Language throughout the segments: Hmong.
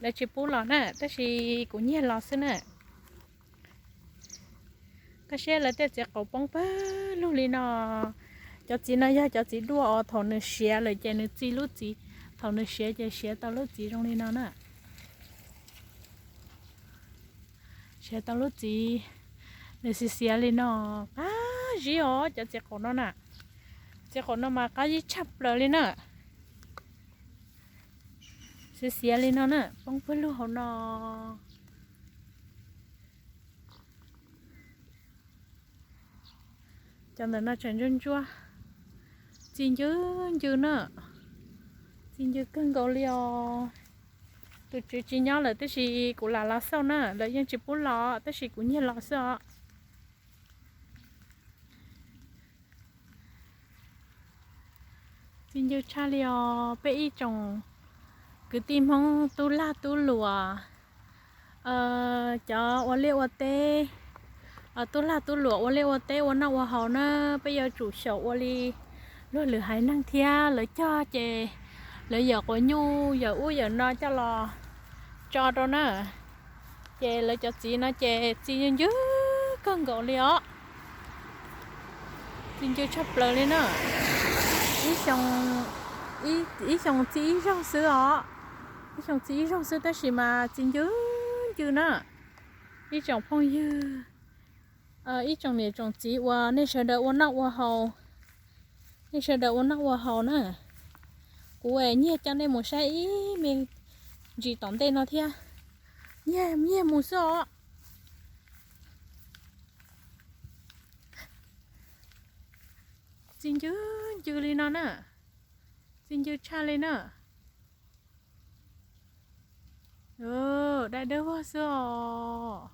Lawv tsis pub los na, tab sis kuv nyiag los xwb na. Koj saib lawv tej txiv qaum poob pawg lug li no. Cov txiv no yog cov txiv duaj os, thaum nws siav lawm ces nws txi lub txiv, thaum nws siav ces siav tau lub txiv zoo li no na. Siav tau lub txiv, nws xiav xiav li no, qab zib os cov txiv qaum no na. Txiv qaum no mas qab zib tshaj plaws li na. Xiav xiav li no na, poob pawg lug hauv no. Cov ntawm no tseem ntsuab ntsuab, txi ncw ncw na, txi ncw kawg nkaus li os. Tus tswv tsis nyob lawm tab sis kuv lam los xauj na, lawv yeej tsis pub los tab sis kuv nyiag los xwb os. Txi ncw tshaj li os peb ib tsoom kwv tij Hmoob tub lag tub luam, cov ua liaj ua teb, tub lag tub luam ua liaj ua teb ua noj ua haus na, peb yuav tsum xyaum ua li luag lwm haiv neeg thiab. Lawv cog ces lawv yawm quav nyuj yawm ub yawm no coj los tso rau na. Ces lawv cov txiv no ces txi ncw ncw kawg nkaus li os. Txi ncw tshaj plaws li na. Ib xyoo txi ib zaug xwb os. Ib xyoo txi ib zaug xwb tab sis mas txi ncw ncw na. Ib tsoom phooj ywg, ib tsoom niam tsoom txiv uas nej sawv daws ua noj ua haus, nej sawv daws ua noj ua haus na. Kuv nyiag coj nej mus saib ib me ntsis tom ntej no thiab. Nyiag nyiag mus xwb os. Txi ncw ncw li no na. Txi ncw tshaj li na. Dai dawb vog xwb os.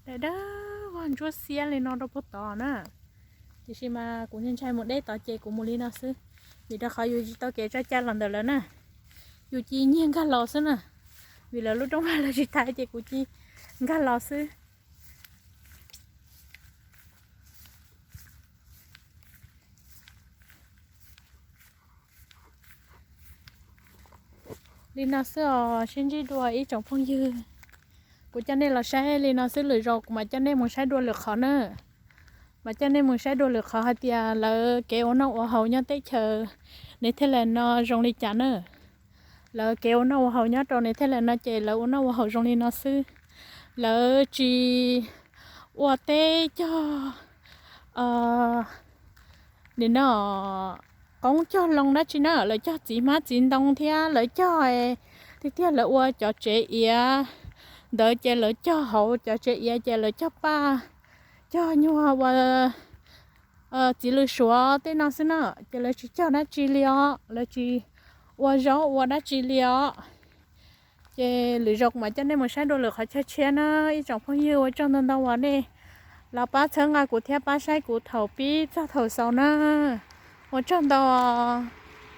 Dai dawb vog ntsuab xiab li no rau puag tod na. Tiam sis mas kuv ntshai ntshai mus deb tod ces kuv mus li no xwb, vim rau qhov yus tsis tau kev tso cai los ntawm lawv na. Yus cia li nyiag nkag los xwb na, vim lawv lub rooj vag lawv tsis thaiv ces kuv cia li nkag los xwb. Li no xwb os, sib ntsib dua ib tsoom phooj ywg. Kuv coj nej los saib li no xwb, lwm zaus kuv mam coj nej mus saib dua lwm qhov na. Mam coj nej mus saib dua lwm qhov hais tias lawv kev ua noj ua haus nyob teb chaws Netherlands no zoo li cas na. Lawv kev ua noj ua haus nyob rau Netherlands no ces lawv ua noj ua haus zoo li no xwb. Lawv tsis ua teb cog, nim no qoob cog loo dab tsi na, lawv cog txiv hmab txiv ntoo thiab lawv cog, tiag tiag lawv ua cov tsev iav ntawd ces lawv cog hauv cov tsev iav ces lawv cog paj, cog nyuag ua txiv lws suav tej no xwb na, ces lawv tsis cog dab tsi li os, lawv tsis ua zaub ua dab tsi li os. Ces lwm zaus kuv mam coj nej mus saib dua lwm qhov chaw tshiab na. Ib tsoom phooj ywg, ua tsaug ntau ntau uas nej los pab txhawb nqa kuv thiab pab saib kuv thaum pib txog thaum xaus na. Ua tsaug ntau os.